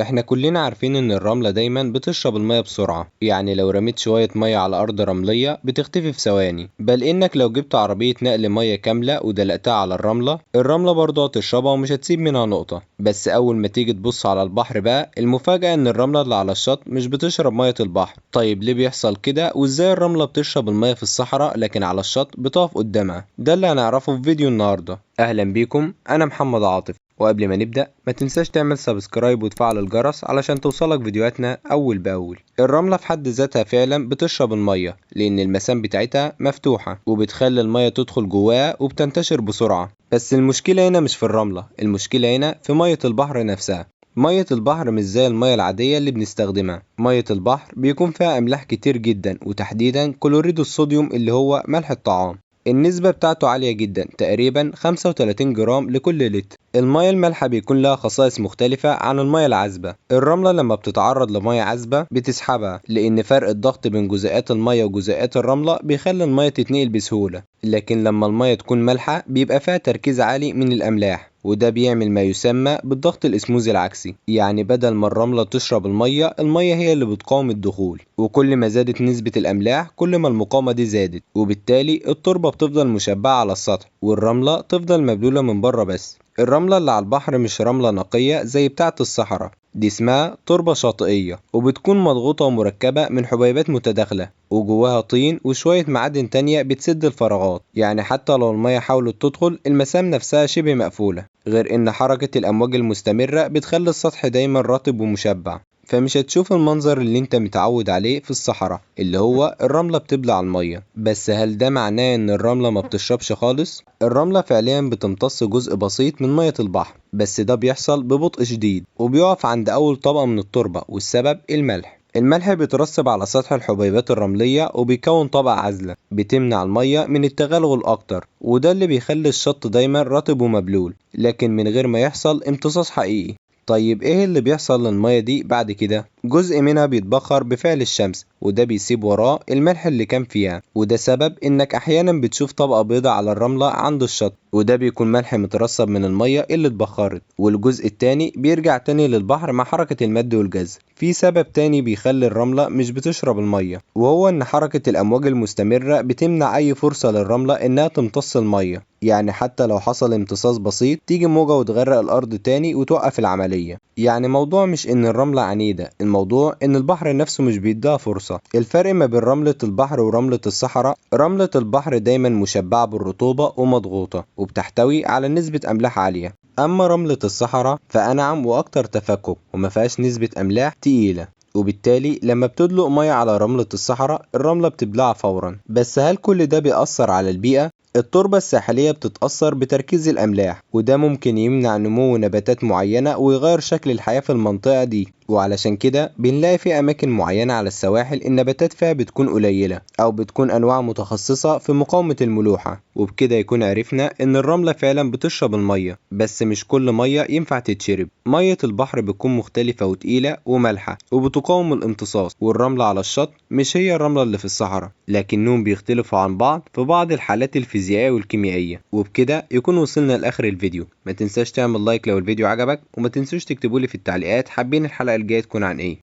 احنا كلنا عارفين ان الرملة دايما بتشرب المية بسرعة، يعني لو رميت شوية مية على ارض رملية بتختفي في ثواني، بل انك لو جبت عربية نقل مية كاملة ودلقتها على الرملة، الرملة برضه هتشربها ومش هتسيب منها نقطة. بس اول ما تيجي تبص على البحر بقى، المفاجأة ان الرملة اللي على الشط مش بتشرب مية البحر. طيب ليه بيحصل كده؟ وازاي الرملة بتشرب المية في الصحراء لكن على الشط بتقف قدامها؟ ده اللي هنعرفه في فيديو النهاردة. اهلا بيكم، انا محمد عاطف، وقبل ما نبدأ ما تنساش تعمل subscribe وتفعل الجرس علشان توصلك فيديوهاتنا أول بأول. الرملة في حد ذاتها فعلا بتشرب المية لأن المسام بتاعتها مفتوحة وبتخلي المية تدخل جواها وبتنتشر بسرعة. بس المشكلة هنا مش في الرملة، المشكلة هنا في مية البحر نفسها. مية البحر مش زي المية العادية اللي بنستخدمها، مية البحر بيكون فيها أملاح كتير جدا، وتحديدا كلوريد الصوديوم اللي هو ملح الطعام. النسبة بتاعته عالية جدا، تقريبا 35 جرام لكل لتر. المية المالحة بيكون لها خصائص مختلفة عن المية العذبة. الرملة لما بتتعرض لمية عذبة بتسحبها، لأن فرق الضغط بين جزيئات المية وجزيئات الرملة بيخلي المية تتنقل بسهولة. لكن لما المية تكون مالحة بيبقى فيها تركيز عالي من الأملاح، وده بيعمل ما يسمى بالضغط الاسموزي العكسي، يعني بدل ما الرملة تشرب المية، المية هي اللي بتقاوم الدخول، وكل ما زادت نسبة الأملاح كل ما المقاومة دي زادت، وبالتالي التربة بتفضل مشبعة على السطح والرملة تفضل مبلولة من بره بس. الرملة اللي على البحر مش رملة نقية زي بتاعة الصحراء، دي اسمها تربة شاطئية، وبتكون مضغوطة ومركبة من حبيبات متداخلة وجواها طين وشوية معادن تانية بتسد الفراغات، يعني حتى لو المية حاولت تدخل المسام نفسها شبه مقفولة. غير ان حركة الأمواج المستمرة بتخلي السطح دايما رطب ومشبع، فمش هتشوف المنظر اللي انت متعود عليه في الصحراء اللي هو الرملة بتبلع المية. بس هل ده معناه ان الرملة ما بتشربش خالص؟ الرملة فعليا بتمتص جزء بسيط من مية البحر، بس ده بيحصل ببطء شديد وبيقف عند اول طبقة من التربة، والسبب الملح. الملح بيترسب على سطح الحبيبات الرملية وبيكون طبقة عازلة بتمنع المية من التغلغل أكتر، وده اللي بيخلي الشط دايما رطب ومبلول لكن من غير ما يحصل امتصاص حقيقي. طيب ايه اللي بيحصل للمية دي بعد كده؟ جزء منها بيتبخر بفعل الشمس، وده بيسيب وراه الملح اللي كان فيها، وده سبب انك احيانا بتشوف طبقة بيضاء على الرملة عند الشط، وده بيكون ملح مترسب من المية اللي اتبخرت. والجزء التاني بيرجع تاني للبحر مع حركة المد والجزر. في سبب تاني بيخلي الرملة مش بتشرب المية، وهو ان حركة الامواج المستمرة بتمنع اي فرصة للرملة انها تمتص المية، يعني حتى لو حصل امتصاص بسيط تيجي موجة وتغرق الارض تاني وتوقف العملية. يعني موضوع مش ان الرملة عنيدة، الموضوع ان البحر نفسه مش بيديها فرصة. الفرق ما بين رملة البحر ورملة الصحراء، رملة البحر دايما مشبعة بالرطوبة ومضغوطة وبتحتوي على نسبة املاح عالية، اما رملة الصحراء فانعم واكتر تفكك وما فيهاش نسبة املاح تقيلة، وبالتالي لما بتدلق مية على رملة الصحراء الرملة بتبلعها فورا. بس هل كل ده بيأثر على البيئة؟ التربة الساحلية بتتأثر بتركيز الأملاح، وده ممكن يمنع نمو نباتات معينة ويغير شكل الحياة في المنطقة دي، وعلشان كده بنلاقي في أماكن معينة على السواحل النباتات فيها بتكون قليلة أو بتكون أنواع متخصصة في مقاومة الملوحة. وبكده يكون عرفنا إن الرملة فعلا بتشرب المية، بس مش كل مية ينفع تتشرب. مية البحر بتكون مختلفة وتقيلة ومالحة وبتقاوم الامتصاص، والرملة على الشط مش هي الرملة اللي في الصحراء، لكنهم بيختلفوا عن بعض في بعض الحالات الفيزيائية والكيميائية. وبكده يكون وصلنا لآخر الفيديو. ما تنساش تعمل لايك لو الفيديو عجبك، وما تنسوش تكتبولي في التعليقات حابين الحلقة الجاية تكون عن ايه.